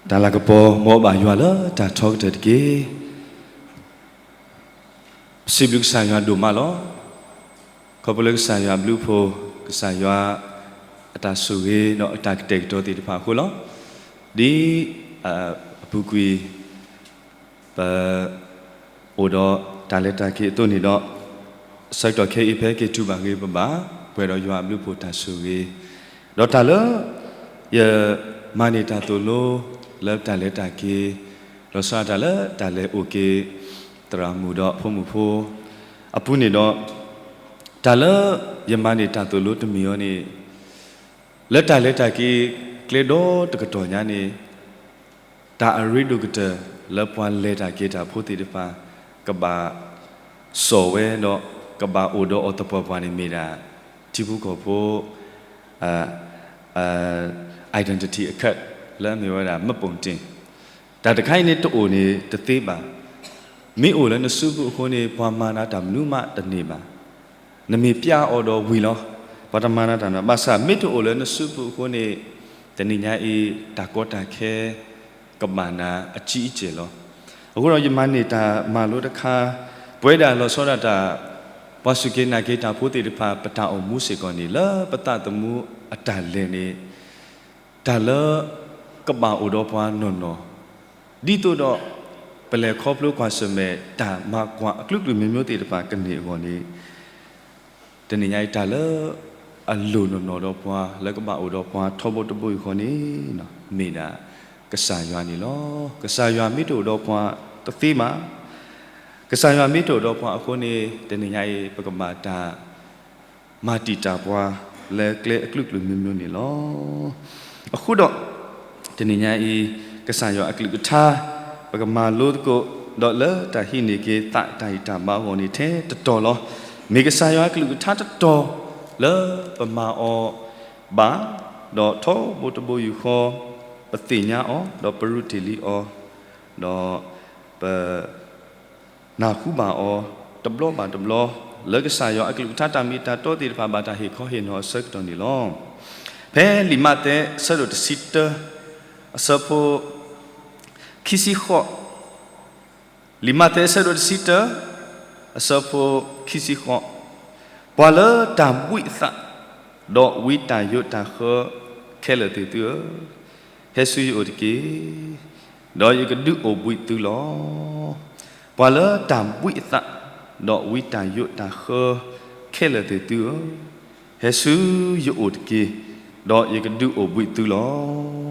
တၢ်လၤကပီၤ မ်အဘၣ်ယွၤလၢတၢ်ထီကတၢၢ်တက့ၢ်. ပစံးဘျုးကစၢ်ယွၤဒိၣ်မးလီၤ. ခီဖျိလၢကစၢ်ယွၤအဘျုးအဖှိၣ်, ကစၢ်ယွၤအတၢ်ဆိၣ်ဂ့ၤ ဒီးအတၢ်ကတဲာ်ကတီၤသ့ၣ်တဖၣ်အဃိလီၤ. ဒ်အပူၤကွံာ် ပအိၣ်ဒီးတၢ်လဲၤတၢ်က့ၤအသိးန့ၣ်ဒီး, ဆၢကတီၢ်ခဲအံၤဖဲက့ၤတူၢ်ဘၣ်ဂ့ၤပဘၣ်, ပှဲၤဒီးယွၤအဘျုးအဖှိၣ်တၢ်ဆိၣ်ဂ့ၤ, ဒီးတၢ်လၢ ယမၤန့ၢ်တၢ်သိၣ်လိ လၢတၢ်လဲၤတၢ်က့ၤ, လီၤဆီဒၣ်တၢ်လၢတၢ်လဲၤအိၣ်က့ၤ သရၣ်မုၣ်ဒီးဖိမုၣ်ဖိ အပူၤန့ၣ်ဒီး, တၢ်လၢ ယမၤန့ၢ်တၢ်သိၣ်လိတမံၤအံၤန့ၣ်, လၢတၢ်လဲၤတၢ်က့ၤကျဲဒီတကတီၢ်ညါန့ၣ်, တၢ်အရ့ဒိၣ်ကတၢၢ်လၢပှၤလဲၤတၢ်က့ၤတၢ်ဖိသ့ၣ်တဖၣ် ကဘၣ်စိာ်ဝဲဒီး ကဘၣ်အိၣ်ဒီးအီၤသပှၢ်ပှၢ်န့ၣ်မ့ၢ်ဒၣ် ထံဖိကီၢ်ဖိ identity အခတ် လၢအမ့ၢ်ဝဲဒၣ် မှတ်ပုံတင်, တၢ်တခါအံၤန့ၣ်တအိၣ်န့ၣ်တသ့ဘၣ်. မ့ၢ်အိၣ်လၢနစုပူၤအဃိန့ၣ် ပှၤမၤနၤတၢ်မနုၤမးတန့ၢ်ဘၣ်. နမ့ၢ်ပျၢ်အီၤဒီးဝံၤလီၤ. ပှၤတမၤနၤတၢ်နီတမံၤဘၣ်. ဘၣ်ဆၣ်မ့ၢ်တအိၣ်လၢနစုပူၤအဃိန့ၣ်, တနံၤညါအံၤ တၢ်ကီတၢ်ခဲ ကဘၣ်နၤအကံအကဲလီၤ. အဃိဒီးယမၤန့ၢ်တၢ်မၤလိတခါ, ပဝဲဒၣ်လီၤဆီဒၣ်တၢ် ပှၤစူၢ်က့ၤနာ်က့ၤတၢ်ဖိသ့ၣ်တဖၣ် ပတၢ်အိၣ်မူစ့ၢ်ကီးန့ၣ် လၢပသးသမူအတၢ်လဲၤန့ၣ်, တၢ်လၢ ကဘၣ်အိၣ်ဒီးပှၤနီၢ်နီၢ်, ဒ်သိးဒီး ပလဲၤခီဖျိကွၢ်ဆၢၣ်မဲာ်တၢ်မၤကွၢ်အကလုာ်ကလုာ်မံၤမံၤသ့ၣ်တဖၣ်ကန့ၢ်အဂီၢ်န့ၣ်, တနံၤညါအံၤတၢ်လၢ အလိၣ်နီၢ်နီၢ်ဒီးပှၤ လၢကဘၣ်အိၣ်ဒီးပှၤထီဘိတဘိယူၢ်ဃီန့ၣ်, မ့ၢ်ဒၣ် ကစၢ်ယွၤန့ၣ်လီၤ. ကစၢ်ယွၤမ့ၢ်တအိၣ်ဒီးပှၤတသ့ဘၣ်. ကစၢ်ယွၤမ့ၢ်တအိၣ်ဒီးပှၤအဃိန့ၣ် တနံၤညါအံၤ ပကဘၣ်တၢ် မၤတံာ်တာ်ပှၤ လၢကျဲအကလုာ်ကလုာ်မံၤမံၤန့ၣ်လီၤ. အဃိဒီး တနံၤညါအံၤ ကစၢ်ယွၤအကလုၢ်ကထါ ပကမၤလိသကိး ဒီးလၢတၢ်ဟံးန့ၢ်က့ၤသးတၢ်ဟ့ၣ်တၢ်ဘါအဂီၢ်န့ၣ်ထဲတတီၤလီၤ. မ့ၢ်ကစၢ်ယွၤအကလုၢ်ကထါတတီၤ လၢပမၤအီၤဘၣ်, ဒီးထီဘိတဘိယူၢ်ဃီ ပသ့ၣ်ညါအီၤ ဒီးပရူးတ့ၢ်လံအီၤ, ဒီးပ နၢ်ဟူဘၣ်အီၤ တဘျီဘၣ်တဘျီ လၢကစၢ်ယွၤအကလုၢ်ကထါတၢ်မ့ၢ်တၢ်တီသ့ၣ်တဖၣ် ဘၣ်တၢ်ဟ့ၣ်ခီဟ့ၣ်နီၤအဆၢကတီၢ်န့ၣ်လီၤ. ဖဲလံာ်မးသဲအဆၢဒိၣ်တဆံတၢ အဆၢဖိ ခံဆံဃိး, လံာ်မးသဲအဆၢဒိၣ်တဆံတၢ အဆၢဖိ ခံဆံဃိး, ပှၤလၢတၢ်ဘှံးအသး ဒီးဝံတၢ်ယိးတၢ်ဃၢ ခဲလၢာ်သ့ၣ်သုဧၢ, ဟဲဆူယအိၣ်တက့ၢ်, ဒီးယကဒုးအိၣ်ဘှံးသုလီၤ. ပှၤလၢတၢ်ဘှံးအသး ဒီးဝံတၢ်ယိးတၢ်ဃၢ ခဲလၢာ်သ့ၣ်သုဧၢ, ဟဲဆူယအိၣ်တက့ၢ်, ဒီးယကဒုးအိၣ်ဘှံးသုလီၤ.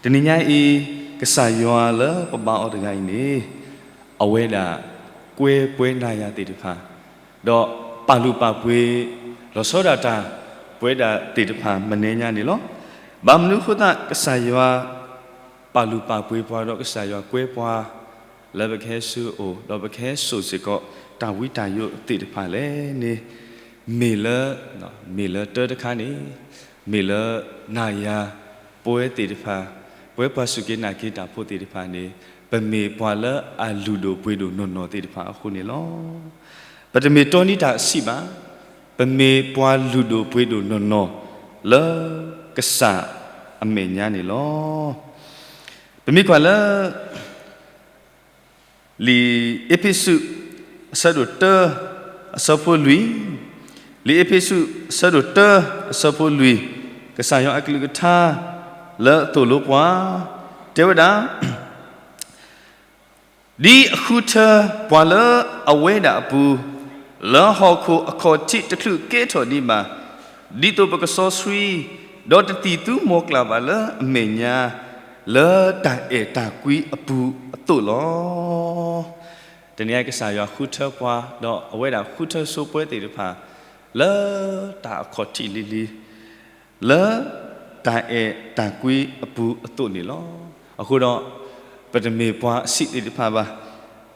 တနံၤညါအံၤ ကစၢ်ယွၤလၢပဘါအီၤတဂၤအံၤန့ၣ်, အဝဲဒၣ်ကွဲပှဲၤနၤယၤသ့ၣ်တဖၣ်, ဒီးပာ်လုၢ်ပာ်ပှ့ၤ လီၤဆီဒၣ်တၢ် ပဝဲဒၣ်သ့ၣ်တဖၣ်မနုၤညါန့ၣ်လီၤ. ဘၣ်မနုၤအဃိသတး ကစၢ်ယွၤ ပာ်လုၢ်ပာ်ပှ့ၤပှၤ ဒီးကစၢ်ယွၤကွဲပှၤ လၢပကဟဲဆူအအိၣ် ဒီးပကဟဲစိာ်စ့ၢ်ကီး တၢ်ဝံတၢ်ယိးသ့ၣ်တဖၣ်လဲၣ်န့ၣ်, မ့ၢ်လၢ မ့ၢ်လၢတၢ်တခါန့ၣ်, မ့ၢ်လၢနၤယၤ ပဝဲသ့ၣ်တဖၣ်, ပဝဲပှၤစူၢ်က့ၤနာ်က့ၤတၢ်ဖိသ့ၣ်တဖၣ်န့ၣ်, ပမ့ၢ်ပှၤလၢအလုၢ်ဒိၣ်ပှ့ၤဒိၣ်နီၢ်နီၢ်သ့ၣ်တဖၣ်အဃိန့ၣ်လီၤ. ပတမ့ၢ်တီနံၤတၢ်ဆံးဘၣ်, ပမ့ၢ်ပှၤလုၢ်ဒိၣ်ပှ့ၤဒိၣ်နီၢ်နီၢ် လၢကစၢ်အမဲာ်ညါန့ၣ်လီၤ. ပမ့ၢ်ကွၢ်လၢ လံာ်အ့းဖ့းစူး အဆၢဒိၣ်တၢ အဆၢဖိလွံၢ်, လံာ်အ့းဖ့းစူး အဆၢဒိၣ်တၢ အဆၢဖိလွံၢ်, ကစၢ်ယွၤအကလုၢ်ကထါ လၢအသိၣ်လိပှၤ, တဲဝဲဒၣ် ဒ်အဃုထၢပှၤလၢအဝဲဒၣ်အပူၤ, လၢဟီၣ်ခိၣ်အခီၣ်ထံးတချုးကဲထီၣ်ဒံးဘၣ်, ဒ်သိးပကစီဆှံ, ဒီးတသံၣ်သူမီၤကျၢ်ဘၣ်လၢအမဲာ်ညါ, လၢတၢ်အဲၣ်တၢ်ကွံအပူၤအသိးလီၤ. တနံၤအံၤကစၢ်ယွၤဃုထၢပှၤ, ဒီးအဝဲဒၣ်ဃုထၢဆိပဝဲသ့ၣ်တဖၣ်, လၢတၢ်အခီၣ်ထံးလံၤလံၤ လၢတၢ်အဲၣ်တၢ်ကွံအပူၤအသိးန့ၣ်လီၤ. အဃိဒီး, ပတမ့ၢ်ပှၤအဆံးသ့ၣ်တဖၣ်ဘၣ်.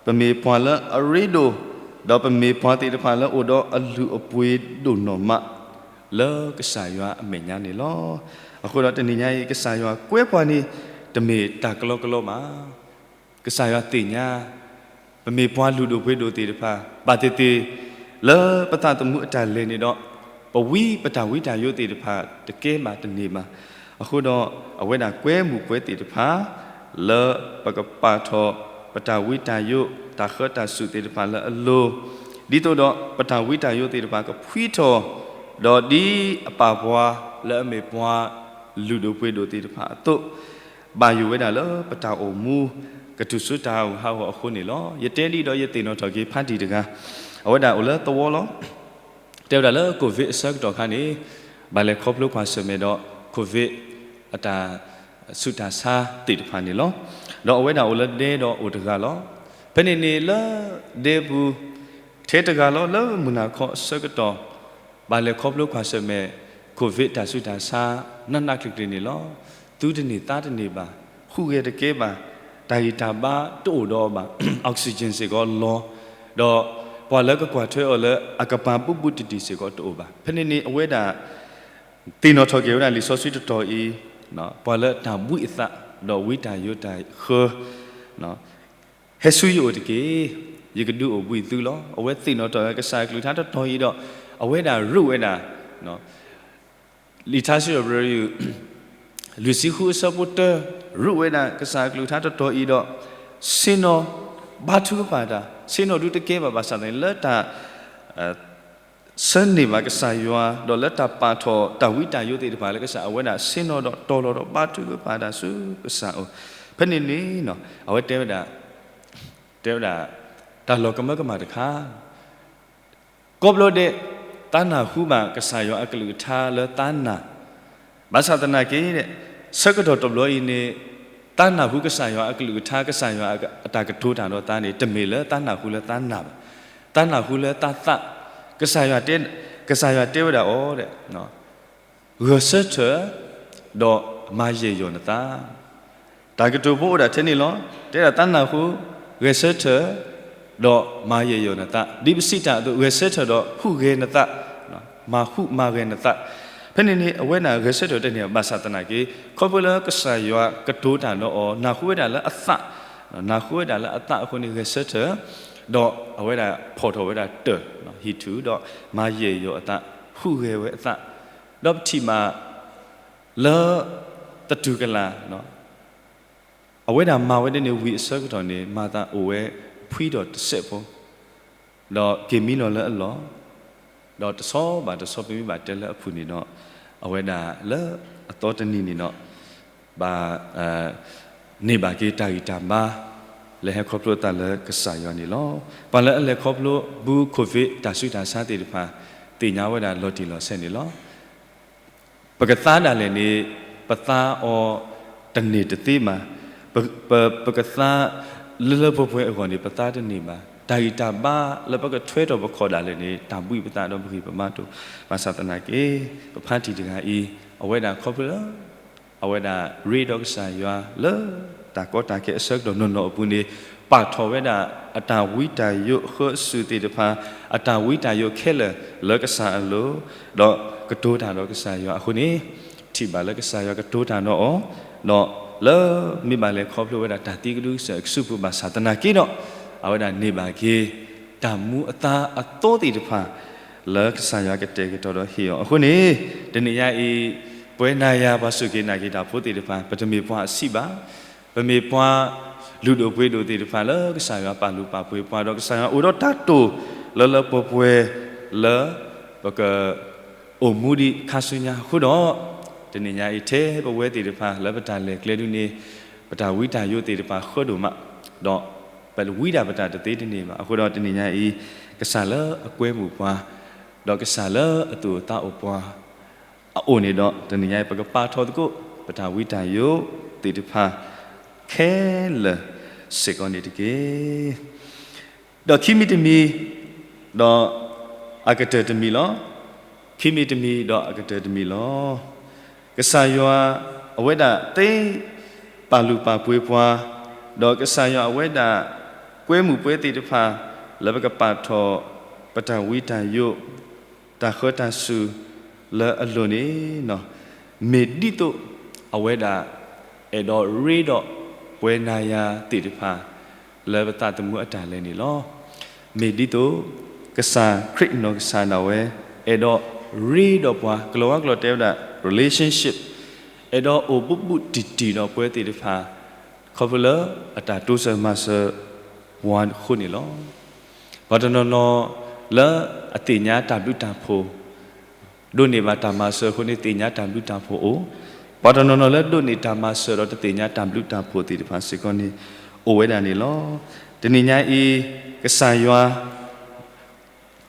ပမ့ၢ်ပှၤလၢအရ့ဒိၣ်, ဒီးပမ့ၢ်ပှၤသ့ၣ်တဖၣ်လၢအိၣ်ဒီးအလုၢ်အပှ့ၤဒိၣ်နီၢ်မး, လၢကစၢ်ယွၤအမဲာ်ညါန့ၣ်လီၤ. အဃိဒီးတနံၤညါအံၤ ကစၢ်ယွၤကွဲပှၤန့ၣ် တမ့ၢ်တၢ်ကလီကလီဘၣ်. ကစၢ်ယွၤသ့ၣ်ညါ ပမ့ၢ်ပှၤလုၢ်ဒိၣ်ပှ့ၤဒိၣ်သ့ၣ်တဖၣ် ဘၣ်သ့ၣ်သ့ၣ် လၢပသးသမူအတၢ်လဲၤန့ၣ်ဒီး, ပဝံပတၢ်ဝံတၢ်ယိးသ့ၣ်တဖၣ် တကဲဘၣ်တန့ၢ်ဘၣ်. အဃိဒီး အဝဲဒၣ်ကွဲမုာ်ပှဲၤသ့ၣ်တဖၣ် လၢပကပာ်ထီၣ် ပတၢ်ဝံတၢ်ယိး တၢ်ဃၢတၢ်စူၣ်သ့ၣ်တဖၣ်လၢအလိၤ, ဒ်သိးဒီးပတၢ်ဝံတၢ်ယိးသ့ၣ်တဖၣ်ကဖှံထီၣ်, ဒီးဒ်အပၢ်ပှၤလၢအမ့ၢ်ပှၤလုၢ်ဒိၣ်ပှ့ၤဒိၣ်သ့ၣ်တဖၣ်အသိး, ဘၣ်ယိၣ်ဝဲဒၣ်လၢပတၢ်အိၣ်မူ ကတုၤဆူတၢ်ဟးဂူာ်ဟးဂီၤအဃိန့ၣ်လီၤ. ယတဲဒ်ဒီးယသ့ၣ်နီၣ်ထီၣ်က့ၤဖါတံၢ်တဂၤ, အဝဲဒၣ်အိၣ်လၢသဝီလီၤ. တဲဝဲဒၣ်လၢ COVID အဆၢကတီၢ်ခါန့ၣ် ဘၣ်လဲၤခီဖျိကွၢ်ဆၢၣ်မဲာ်ဒီး COVID အတၢ်ဆူးတၢ်ဆါသ့ၣ်တဖၣ်န့ၣ်လီၤ. ဒီးအဝဲဒၣ်အိၣ်လၢဒဲဒီးအိၣ်တဂၤလီၤ. ဖဲန့ၣ်န့ၣ်လၢဒဲပူၤ ထဲတဂၤလီၤ လၢမုၢ်နၤခီအဆၢကတီၢ် ဘၣ်လဲၤခီဖျိကွၢ်ဆၢၣ်မဲာ် COVID တၢ်ဆူးတၢ်ဆါ နးနးကျံၤကျံၤန့ၣ်လီၤ. သူတန့ၢ်သးတန့ၢ်ဘၣ်, ဟူးဂဲၤတကဲဘၣ်, တၢ်ဂံၢ်တၢ်ဘါတအိၣ်ဒီးဘၣ်, oxygen စ့ၢ်ကီးလီၤ, ဒီးပှၤလၢကကွၢ်ထွဲအီၤလၢအကပၤဘူးဘူးတံၢ်တံၢ်စ့ၢ်ကီးတအိၣ်ဘၣ်. ဖဲန့ၣ်န့ၣ် အဝဲဒၣ် သ့ၣ်နီၣ်ထီၣ်က့ၤဝဲဒၣ်လံာ်စီဆှံတတီၤအံၤ, ပှၤလၢတၢ်ဘှံးအသး ဒီးဝံတၢ်ယိးတၢ်ဃၢ ဟဲဆူယအိၣ်တက့ၢ်, ယကဒုးအိၣ်ဘှံးသုလီၤ. အဝဲသ့ၣ်နီၣ်ထီၣ်ဝဲကစၢ်အကလုၢ်ကထါတတီၤအံၤဒီး အဝဲဒၣ်ရူးဝဲဒၣ် လံာ်ထါစံးထီၣ်ပတြၢၤ လွံၢ်ဆံဃုအဆၢဖိတၢ ရူးဝဲဒၣ်ကစၢ်အကလုၢ်ကထါတတီၤအံၤဒီး ဆ့ၣ်နီၤဘါထုကဖၣ်တၢ်, ဆ့ၣ်နီၤဒုးတကဲဘၣ် ဘၣ်ဆၣ်သနာ်က့ လၢတၢ် ဆၢန့ၢ်ဘၣ်ကစၢ်ယွၤ ဒီးလၢတၢ်ပာ်ထီၣ်တၢ်ဝံတၢ်ယိးသ့ၣ်တဖၣ်လၢကစၢ် အဝဲဒၣ်ဆ့ၣ်နီၤဒီးတီၤလီၤဒီးဘါထုကဖၣ်တၢ်ဆူကစၢ်အအိၣ်, ဖဲန့ၣ်န့ၣ် အဝဲတဲဝဲဒၣ် တဲဝဲဒၣ် တၢ်လီၤကမၢကမၣ်တခါ ကိးဘျီဒဲး သးနၢ်ဟူဘၣ်ကစၢ်ယွၤအကလုၢ်ကထါလၢသးနာ်, ဘၣ်ဆၣ်သနာ်က့ ဆၢကတီၢ်တဘျီအံၤန့ၣ် သးနၢ်ဟူကစၢ်ယွၤအကလုၢ်ကထါ ကစၢ်ယွၤအတၢ်ကတိၤတၢ်ဒီးသးန့ၣ် တမ့ၢ်လၢသးနၢ်ဟူလၢသးနာ်ဘၣ်, သးနၢ်ဟူလၢသးသး, ကစၢ်ယွၤတဲ, ကစၢ်ယွၤတဲဝဲဒၣ်အီၤ ဂဲၤဆၢထၢၣ် ဒီးမၤယဲၢ်ယီၢ်နသး, တၢ်ကတိၤဖိအိၣ်ဒၣ်ထဲန့ၣ်လီၤ. တဲဒၣ်သးနၢ်ဟူ, ဂဲၤဆၢထၢၣ်, ဒီးမၤယဲၢ်ယီၢ်နသး, ဒ်ပစံးတၢ်အသိး ဂဲၤဆၢထၢၣ်ဒီးဟူးဂဲၤနသး, မၤဟူးမၤဂဲၤနသး, ဖဲန့ၣ်န့ၣ် အဝဲဒၣ်ဂဲၤဆၢထၢၣ်တန့ၢ် ဘၣ်ဆၣ်သနာ်က့ ခီဖျိလၢကစၢ်ယွၤကတိၤတၢ်ဒီးအီၤ နၢ်ဟူဝဲဒၣ်လၢအသး, နၢ်ဟူဝဲဒၣ်လၢအသးအဃိန့ၣ် ဂဲၤဆၢထၢၣ်, ဒီးအဝဲဒၣ်ဖီၣ်ထီၣ်ဝဲဒၣ်တၢ်, ဟံးထူၣ်ဒီးမၤယဲၢ်ယီၢ်အသး, ဟူးဂဲၤဝဲအသး, ဒီးပထံၣ်ဘၣ် လၢသတူၢ်ကလာ် အဝဲဒၣ်မၤဝဲဒ်န့ၣ်ဝံၤအဆၢကတီၢ်န့ၣ် မၤသးအိၣ်ဝဲဖှံဒီးတစဲးဖိ, ဒီးက့ၤမံလီၤလၢအလီၢ်, ဒီးတဆီဘၣ်တဆီ ပမ့ၢ်ဘၣ်တဲလၢအဖုၣ်န့ၣ်ဒီး အဝဲဒၣ်လၢအသီတနံၤန့ၣ်ဒီး ဘၣ် န့ၢ်ဘၣ်က့ၤတၢ်ဂံၢ်တၢ်ဘါ လၢဟဲခီဖျိအသးလၢကစၢ်ယွၤန့ၣ်လီၤ. ပှၤလၢအလဲၤခီဖျိဘူး COVID တၢ်ဆူးတၢ်ဆါသ့ၣ်တဖၣ် သ့ၣ်ညါဝဲဒၣ်လီၤတံၢ်လီၤဆဲးန့ၣ်လီၤ. ပကသါဒၣ်လဲာ်န့ၣ် ပသါအီၤတန့ၢ်တသ့ဘၣ်. ပ, ပကသါလၢလၢပှဲၤပှဲၤအဂီၢ်န့ၣ် ပသါတန့ၢ်ဘၣ်. တၢ်ဂံၢ်တၢ်ဘါလၢပကထွဲထီၣ်ပခီၣ်ဒၣ်လဲာ်န့ၣ် တၢ်ဘှံးပသးဒီးပဂံၢ်ပဘါတအိၣ်, ဘၣ်ဆၣ်သနာ်က့ ပဖါတံၢ်တဂၤအံၤ အဝဲဒၣ်ခီဖျိလၢ အဝဲဒၣ်ရ့ဒီးကစၢ်ယွၤလၢ တၢ်ကီတၢ်ခဲအဆၢကတီၢ်နီၢ်နီၢ်အပူၤန့ၣ် ပာ်ထီၣ်ဝဲဒၣ်အတၢ်ဝံတၢ်ယိးအဃၢအစူၣ်သ့ၣ်တဖၣ်, အတၢ်ဝံတၢ်ယိးခဲလၢာ်လၢကစၢ်အလိၤ, ဒီးကတိၤတၢ်ဒီးကစၢ်ယွၤအဃိန့ၣ် ထံၣ်ဘၣ်လၢကစၢ်ယွၤကတိၤတၢ်ဒီးအီၤ, ဒီးလၢမ့ၢ်ဘၣ်လဲၤခီဖျိဝဲဒၣ်တၢ်သံကဒုကစၢၢ်အစုပူၤ ဘၣ်ဆၣ်သနာ်က့ဒီး အဝဲဒၣ်န့ၢ်ဘၣ်က့ၤ တၢ်မူအသါအသီသ့ၣ်တဖၣ် လၢကစၢ်ယွၤကတဲာ်ကတီၤဒီးဟ့ၣ်အီၤအဃိန့ၣ်, တနံၤညါအံၤ ပဝဲနၤယၤပှၤစူၢ်က့ၤနာ်က့ၤတၢ်ဖိသ့ၣ်တဖၣ် ပတမ့ၢ်ပှၤအဆံးဘၣ်. ပမ့ၢ်ပှၤလုၢ်ဒိၣ်ပှ့ၤဒိၣ်သ့ၣ်တဖၣ်လၢကစၢ်ယွၤပာ်လုၢ်ပာ်ပှ့ၤပှၤ ဒီးကစၢ်ယွၤအိၣ်ဒီးတၢ်တိာ်လၢလၢပှဲၤပှဲၤလၢ ပက အိၣ်မူဒံးခါဆူညါအဃိဒီး, တနံၤညါအံၤ ထဲပဝဲသ့ၣ်တဖၣ်လၢပတၢ်လဲၤကျဲဒုန့ၣ် ပတၢ်ဝံတၢ်ယိးသ့ၣ်တဖၣ်ဃၢဒိၣ်မး, ဒီးပဝံဒၣ်ပတၢ်တသ့တန့ၢ်ဘၣ်. အဃိဒီးတနံၤညါအံၤ ကစၢ်လၢအကွဲမုာ်ပှၤ ဒီးကစၢ်လၢအသူၣ်အိၣ်သးအိၣ်ပှၤ အအိၣ်န့ၣ်ဒီး တနံၤညါအံၤ ပကပာ်ထီၣ်သကိး ပတၢ်ဝံတၢ်ယိးသ့ၣ်တဖၣ် ခဲလၢာ်စ့ၢ်ကီးန့ၣ်တက့ၢ်. ဒီးခံမံၤတမံၤ ဒီးအကတၢၢ်တမံၤလီၤ. ခံမံၤတမံၤ ဒီးအကတၢၢ်တမံၤလီၤ. ကစၢ်ယွၤအဝဲဒၣ်သ့ ပာ်လုၢ်ပာ်ပှ့ၤပှၤ, ဒီးကစၢ်ယွၤအဝဲဒၣ် ကွဲမုာ်ပှဲၤသ့ၣ်တဖၣ် လၢပကပာ်ထီၣ် ပတၢ်ဝံတၢ်ယိး တၢ်ဃၢတၢ်စူၣ်လၢအလိၤန့ၣ်, မ့ၢ်ဒ်သိးအဝဲဒၣ် အဲၣ်ဒိးရ့ဒီးပဝဲနၤယၤသ့ၣ်တဖၣ် လၢပသးသမူအတၢ်လဲၤန့ၣ်လီၤ. မ့ၢ်ဒ်သိး ကစၢ်ခရံာ်နီၢ်ကစၢ်ဒၣ်ဝဲ အဲၣ်ဒိးရ့ဒီးပှၤ ကလီၤဝါကျိာ်တဲဝဲဒၣ် relationship, အဲၣ်ဒိးအိၣ်ဘူးဘူးတံၢ်တံၢ်ဒီးပှၤသ့ၣ်တဖၣ် ခီဖျိလၢအတၢ်တိစၢၤမၤစၢၤပှၤအဃိန့ၣ်လီၤ. ပှၤတနီၤနီၤလၢအသ့ၣ်ညါတၢ်ဘျုးတၢ်ဖှိၣ် ဒိးန့ၢ်ဘၣ်တၢ်မၤစၢၤအဃိန့ၣ် သ့ၣ်ညါတၢ်ဘျုးတၢ်ဖှိၣ်အိၣ်, ပှၤတနီၤနီၤလၢဒိးန့ၢ်တၢ်မၤစၢၤဒီးတသ့ၣ်ညါတၢ်ဘျုးတၢ်ဖှိၣ်သ့ၣ်တဖၣ်စ့ၢ်ကီးန့ၣ် အိၣ်ဝဲဒၣ်န့ၣ်လီၤ. တနံၤညါအံၤ ကစၢ်ယွၤ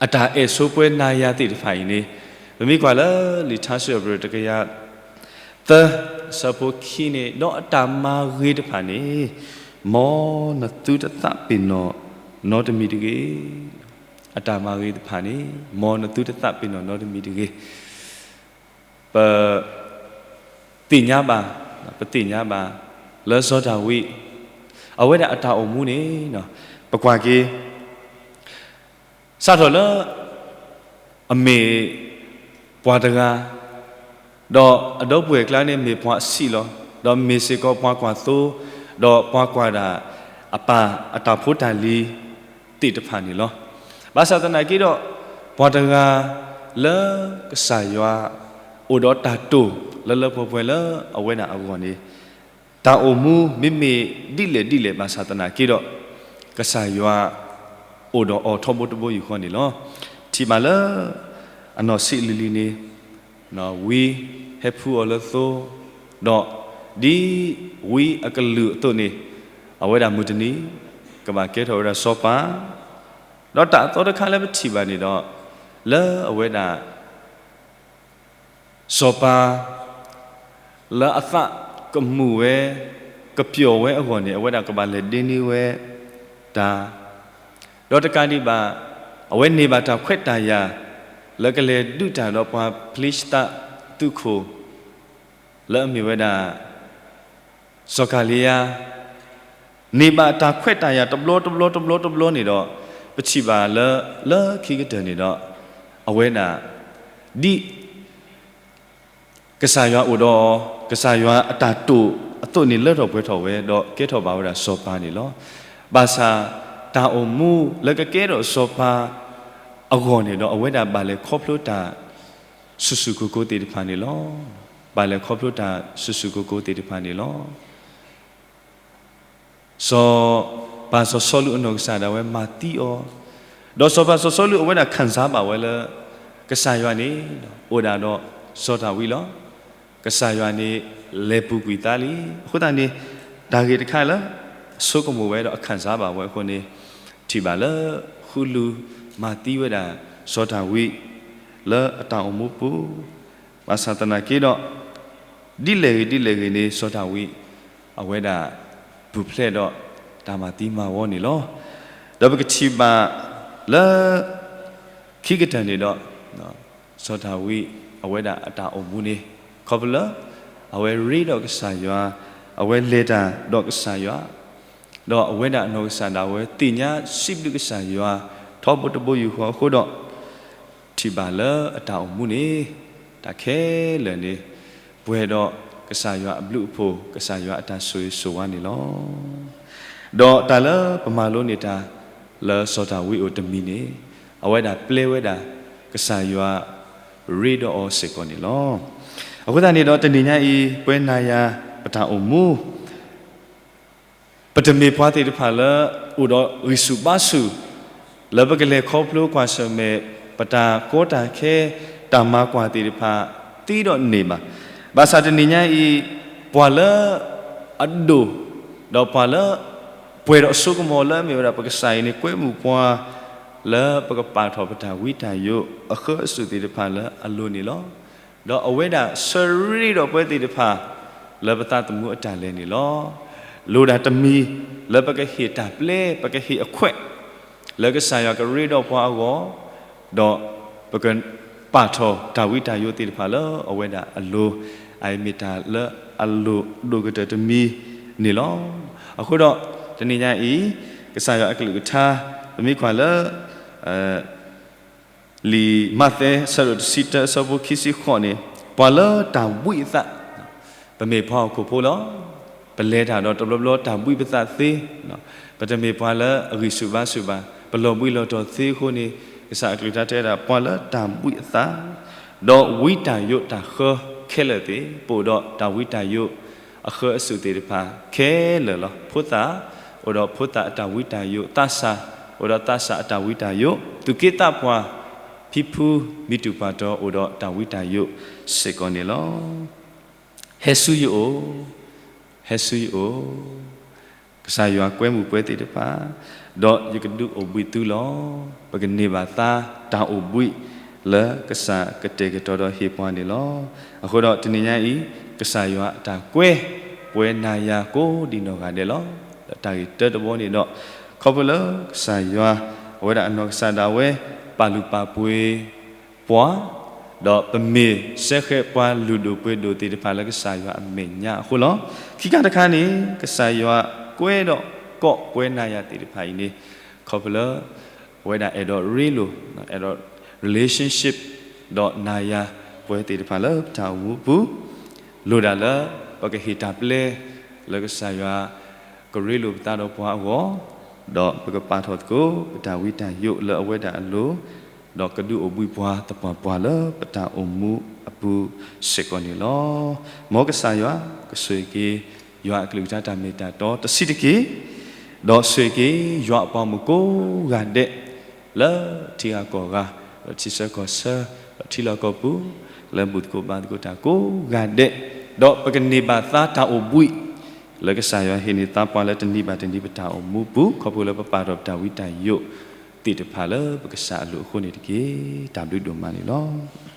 အတၢ်အဲၣ်ဆိပှၤနၤယၤသ့ၣ်တဖၣ်အံၤန့ၣ် ပမ့ၢ်ကွၢ်လၢလံာ်ထါစံးထီၣ်ပတြၢၤတကယၤ သၢ အဆၢဖိခံန့ၣ် ဒီးအတၢ်မၤဂ့ၤတဖၣ်န့ၣ် မ်နသုတသးပ့ၤနီၣ်နီတမံၤတဂ့ၤ. အတၢ်မၤဂ့ၤတဖၣ်န့ၣ် မ်နသုတသးပ့ၤနီၣ်နီတမံၤတဂ့ၤ. ပ သ့ၣ်ညါဘၣ်, ပသ့ၣ်ညါဘၣ် လၢစီၤဒၤဝံး အဝဲဒၣ်အတၢ်အိၣ်မူန့ၣ် ပကွၢ်က့ၤ စးထီၣ်လၢ အမ့ၢ်ပှၤတဂၤ ဒီးအဒီပုၢ်ဝဲၢ်အကျါန့ၣ် မ့ၢ်ပှၤအဆံးလီၤ. ဒီးမ့ၢ်စ့ၢ်ကီးပှၤကွၢ်သိ ဒီးပှၤကွၢ်ဒၣ်အပၢ်အတၢ်ဖိတၢ်လံၤသ့ၣ်တဖၣ်န့ၣ်လီၤ. ဘၣ်ဆၣ်သနာ်က့ဒီး ပှၤတဂၤလၢကစၢ်ယွၤအိၣ်ဒီးတၢ်တိာ်လၢလၢပှဲၤပှဲၤလၢအဝဲဒၣ်အဂီၢ်န့ၣ် တၢ်အိၣ်မူမ့မ့ၢ်ဒ်လဲၣ်ဒ်လဲၣ်ဘၣ်ဆၣ်သနာ်က့ဒီး ကစၢ်ယွၤအိၣ်ဒီးအီၤထီဘိတဘိယူၢ်ဃီန့ၣ်လီၤ. ထံၣ်ဘၣ်လၢ အနီၢ်ဆံးလံၤလံၤန့ၣ် ဝံဟဲဖှူအီၤလၢသိ ဒီးဒ်ဝံအကလုာ်အသိးန့ၣ် အဝဲဒၣ်မုၢ်တနံၤ ကဘၣ်ကဲထီၣ်ဝဲဒၣ်စီၤပၤ ဒီးတၢ်အသီတခါလၢပထံၣ်ဘၣ်န့ၣ်ဒီး လၢအဝဲဒၣ် စီၤပၤ လၢအသးကမူၣ်ဝဲ ကပျီၣ်ဝဲအဂီၢ်န့ၣ် အဝဲဒၣ်ကဘၣ်လဲၤဒ့န့ၢ်ဝဲတၢ် ဒီးတကးဒံးဘၣ် အဝဲန့ၢ်ဘၣ်တၢ်ခွဲးတၢ်ယာ် လၢကလဲၤဒုးတၢ်ဒီးပှၤဖလံၡသးသုးခိၣ် လၢအမ့ၢ်ဝဲဒၣ် စီၤကၤလံယါ န့ၢ်ဘၣ်တၢ်ခွဲးတၢ်ယာ်တဘျီတဘျီတဘျီတဘျီန့ၣ်ဒီး ပထံၣ်ဘၣ်လၢ လၢခံကတၢၢ်န့ၣ်ဒီး အဝဲဒၣ် ဒ် ကစၢ်ယွၤအိၣ်ဒီး ကစၢ်ယွၤအတၢ်တိာ်အသိးန့ၣ်လၢထီၣ်ပှဲၤထီၣ်ဝဲ ဒီးကဲထီၣ်ဘၣ်ဝဲဒၣ်စီၤပၤန့ၣ်လီၤ. ဘၣ်ဆၣ် တၢ်အိၣ်မူလၢကကဲထီၣ်စီၤပၤအဂီၢ်န့ၣ်ဒီး အဝဲဒၣ်ဘၣ်လဲၤခီဖျိတၢ် ဆူၣ်ဆူၣ်ကိၢ်ကိၢ်သ့ၣ်တဖၣ်န့ၣ်လီၤ. ဘၣ်လဲၤခီဖျိတၢ်ဆူၣ်ဆူၣ်ကိၢ်ကိၢ်သ့ၣ်တဖၣ်န့ၣ်လီၤ. စီၤပၤစီၤစီလူးအနီၢ်ကစၢ်ဒၣ်ဝဲမၤသံအီၤ, ဒီးစီၤပၤစီၤစီလူးအဝဲဒၣ် ခံစား ဘၣ်ဝဲလၢ ကစၢ်ယွၤန့ၣ် အိၣ်ဒၣ်ဒီးစီၤဒၤဝံးလီၤ. ကစၢ်ယွၤန့ၣ် လဲၤပူၤကွံာ်သးလံ. အဃိသတးန့ၣ် တၢ်ဂ့ၢ်တခါလၢ ဆိကမိၣ်ဝဲဒီး အ ခံစား ဘၣ်ဝဲအဃိန့ၣ် ထံၣ်ဘၣ်လၢ ဃုလူၤမၤသံဝဲဒၣ် စီၤဒၤဝံး လၢအတၢ်အိၣ်မူပူၤ ဘၣ်ဆၣ်သနာ်က့ဒီး ဒ်လဲၣ်ဂ့ၤဒ်လဲၣ်ဂ့ၤန့ၣ် စီၤဒၤဝံး အဝဲဒၣ် ပူၤဖျဲးဒီးတၢ်မၤသံမၤဝီန့ၣ်လီၤ. ဒီးပကထံၣ်ဘၣ်လၢ ခံကတၢၢ်န့ၣ်ဒီး စီၤဒၤဝံး အဝဲဒၣ်အတၢ်အိၣ်မူန့ၣ် ခီဖျိလၢ အဝဲရ့ဒီးကစၢ်ယွၤ, အဝဲလဲၤတၢ်ဒီးကစၢ်ယွၤ, ဒီးအဝဲဒၣ်အနီၢ်ကစၢ်ဒၣ်ဝဲသ့ၣ်ညါစံးဘျုးကစၢ်ယွၤ ထီဘိတဘိယူၢ်ဃီအဃိဒီး ထံၣ်ဘၣ်လၢအတၢ်အိၣ်မူန့ၣ် တၢ်ခဲလၢာ်န့ၣ် ပှဲၤဒီးကစၢ်ယွၤအဘျုးအဖှိၣ် ကစၢ်ယွၤအတၢ်ဆိၣ်ဂ့ၤဆိၣ်ဝါန့ၣ်လီၤ. ဒီးတၢ်လၢပမၤလိန့ၢ်တၢ်လၢစီၤဒၤဝံးအအိၣ်တမံၤန့ၣ် အဝဲဒၣ်ပျဲဝဲဒၣ် ကစၢ်ယွၤရ့ဒီးအီၤစ့ၢ်ကီးန့ၣ်လီၤ. အဃိသတးန့ၣ်ဒီးတနံၤညါအံၤ ပှၤနၤယၤ ပတၢ်အိၣ်မူ ပတမ့ၢ်ပှၤသ့ၣ်တဖၣ်လၢ အိၣ်ဒီးဂံၢ်ဆူၣ်ဘါဆူၣ် လၢပကလဲၤခီဖျိကွၢ်ဆၢၣ်မဲာ် ပတၢ်ကီတၢ်ခဲ တၢ်မၤကွၢ်သ့ၣ်တဖၣ် သ့ဒီးန့ၢ်ဘၣ်. ဘၣ်ဆၣ်တနံၤညါအံၤ ပှၤလၢအဒိၣ် ဒီးပှၤလၢ ပှဲၤဒီးအစိကမီၤလၢအမ့ၢ်ဝဲဒၣ် ပကစၢ်အံၤန့ၣ် ကွဲမုာ်ပှၤ လၢပကပာ်ထီၣ်ပတၢ်ဝံတၢ်ယိးအဃၢအစူၢ်သ့ၣ်တဖၣ်လၢအလိၤန့ၣ်လီၤ. ဒီးအဝဲဒၣ်ဆၢရ့ဒီးပှၤသ့ၣ်တဖၣ် လၢပသးသမူအတၢ်လဲၤန့ၣ်လီၤ. လိၣ်ဒၣ်တမံၤ လၢပကဟ့ၣ်တၢ်ပျဲ ပကဟ့ၣ်အခွဲး လၢကစၢ်ယွၤကရ့ဒီးပှၤအဂီၢ် ဒီးပကပာ်ထီၣ်တၢ်ဝံတၢ်ယိးသ့ၣ်တဖၣ်လၢအဝဲဒၣ်အလိၤ အအံၤမ့ၢ်တၢ်လၢအလိၣ်ဒိၣ်ကတၢၢ်တမံၤန့ၣ်လီၤ. အဃိဒီး တနံၤညါအံၤ ကစၢ်ယွၤအကလုၢ်ကထါ ပမ့ၢ်ကွၢ်လၢ လံာ်မးသဲ အဆၢဒိၣ်တဆံတၢ အဆၢဖိခံဆံဃိးန့ၣ် ပှၤလၢတၢ်ဘှံးအသး ပမ့ၢ်ပှၤဟီၣ်ခိၣ်ဖိလီၤ. ပလဲၤတၢ်ဒီးတဘျီဘျီတၢ်ဘှံးပသးသ့, ပတမ့ၢ်ပှၤလၢအဂံၢ်ဆူၣ်ဘါဆူၣ်ဘၣ်. ပလီၤဘှံးလီၤတီၤသ့အဃိန့ၣ် ကစၢ်အကလုၢ်ကထါတဲဝဲဒၣ် ပှၤလၢတၢ်ဘှံးအသး ဒီးဝံတၢ်ယိးတၢ်ဃၢ ခဲလၢာ်သ့ၣ် ပအိၣ်ဒီးတၢ်ဝံတၢ်ယိး အဃၢအစူၣ်သ့ၣ်တဖၣ်ခဲလၢာ်လီၤ. ဖိသၣ် အိၣ်ဒီးဖိသၣ်အတၢ်ဝံတၢ်ယိး, သးစၢ် အိၣ်ဒီးသးစၢ်အတၢ်ဝံတၢ်ယိး, သူၣ်က့သးပှၢ် ဖံဖု မံၤတူၢ်ပှၤတီၤ အိၣ်ဒီးတၢ်ဝံတၢ်ယိးစ့ၢ်ကီးန့ၣ်လီၤ. ဟဲဆူယအိၣ်, ဟဲဆူယအိၣ်, ကစၢ်ယွၤကွဲမုာ်ပှၤသ့ၣ်တဖၣ်, ဒီးယကဒုးအိၣ်ဘှံးသုလီၤ. ပကန့ၢ်ဘၣ်သါတၢ်အိၣ်ဘှံးလၢကစၢ်ကတဲာ်ကတီၤဒီးဟ့ၣ်ပှၤန့ၣ်လီၤ. အဃိဒီးတနံၤညါအံၤ ကစၢ်ယွၤအတၢ်ကွဲ ပဝဲနၤယၤကိးဒံနီၢ်ဂၤဒဲးလီၤ. ဒီးတၢ်ဂ့ၢ်တၢတဘီန့ၣ်ဒီး ခီဖျိလၢကစၢ်ယွၤ အဝဲဒၣ်အနီၢ်ကစၢ်ဒၣ်ဝဲ ပာ်လုၢ်ပာ်ပှ့ၤ ပှၤ, ဒီးပမ့ၢ်စဲဃဲးပှၤလုၢ်ဒိၣ်ပှ့ၤဒိၣ်သ့ၣ်တဖၣ်လၢကစၢ်ယွၤအမဲာ်ညါအဃိလီၤ. ခံခါတခါန့ၣ် ကစၢ်ယွၤကွဲဒီးကိးပဝဲနၤယၤသ့ၣ်တဖၣ်အံၤန့ၣ် ခီဖျိလၢ အဝဲဒၣ်အဲၣ်ဒိးရ့လိာ် အဲၣ်ဒိး relationship ဒီးနၤယၤပဝဲသ့ၣ်တဖၣ်လၢပတၢ်အိၣ်မူအပူၤ လိၣ်ဒၣ်လၢ ပကဟ့ၣ်တၢ်ပျဲ လၢကစၢ်ယွၤ ကရ့လိာ်ပသးဒီးပှၤအဂီၢ်, ဒီးပကပာ်ထီၣ်သကိး ပတၢ်ဝံတၢ်ယိးလၢအဝဲဒၣ်အလိၤ, ဒီးကဒုးအိၣ်ဘှံးပှၤသပှၢ်ပှၢ်လၢပတၢ်အိၣ်မူအပူၤစ့ၢ်ကီးန့ၣ်လီၤ. မ်ကစၢ်ယွၤ ကဆိၣ်ဂ့ၤက့ၤ ယွၤအကလုၢ်ကထါတၢ်မ့ၢ်တၢ်တီတဆံးတက့ၢ်, ဒီးဆိၣ်ဂ့ၤက့ၤယွၤအပှၤမုၣ်ကိးဂၤဒဲး လၢထံဂၤကီၢ်ဂၤ, ဒီးထံဆၢကီၢ်ဆၢ, ဒီးထံလီၢ်ကီၢ်ပူၤ, လၢဘူၣ်သကိးဘါသကိးတၢ်ကိးဂၤဒဲး, ဒီးပကန့ၢ်ဘၣ်သါတၢ်အိၣ်ဘှံး လၢကစၢ်ယွၤဟ့ၣ်န့ၢ်သါပှၤလၢတနံၤဘၣ်တနံၤပတၢ်အိၣ်မူပူၤ ခီဖျိလၢပပာ်ထီၣ်ပတၢ်ဝံတၢ်ယိးသ့ၣ်တဖၣ်လၢပကစၢ်အလိၤအဃိန့ၣ်တက့ၢ်. တၢ်ဘျုးဒိၣ်မးန့ၣ်လီၤ.